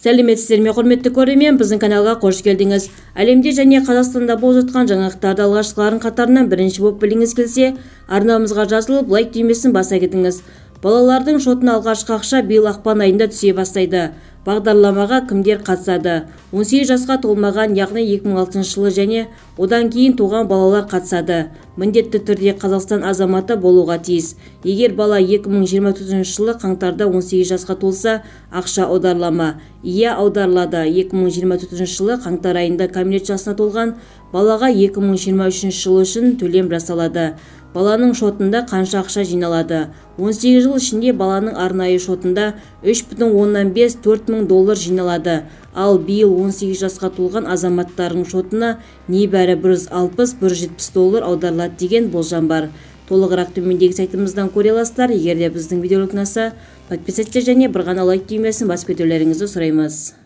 Сәлеметсіздер ме, құрметті көрермен, біздің каналға қош келдіңіз. Әлемде және Қазақстанда болып жатқан жаңалықтарды алғашқылардың қатарынан бірінші болып білгіңіз келсе, арнамызға жазылып, лайк түймесін баса кетіңіз. Балалардың шотына алғашқы ақша биыл ақпан айында түсе бастайды. Бағдарламаға кімдер қатысады? 18 жасқа толмаған, яғни 2006 жылы және одан кейін туған балалар қатысады. Міндетті түрде Қазақстан азаматы болуға тиіс. Егер бала 2024 жылы қаңтарда 18 жасқа толса, ақша аударыла ма? Иә, аударылады. 2024 жылы қаңтар айында кәмелет жасына толған балаға 2023 жылы үшін төлем жасалады. Баланың шотында қанша ақша жиналады? 18 жыл ішінде баланың арнайы шотында 3,5-4 мың доллар жиналады. Ал биыл 18 жасқа толған азаматтардың шотына небәрі 160-170 доллар аударылады деген болжам бар. Толығырақ төмендегі сайтымыздан көре аласыздар. Егер де біздің видео ұнаса, подписаться және бір ғана лайк түймесін басып кетулеріңізді сұраймыз.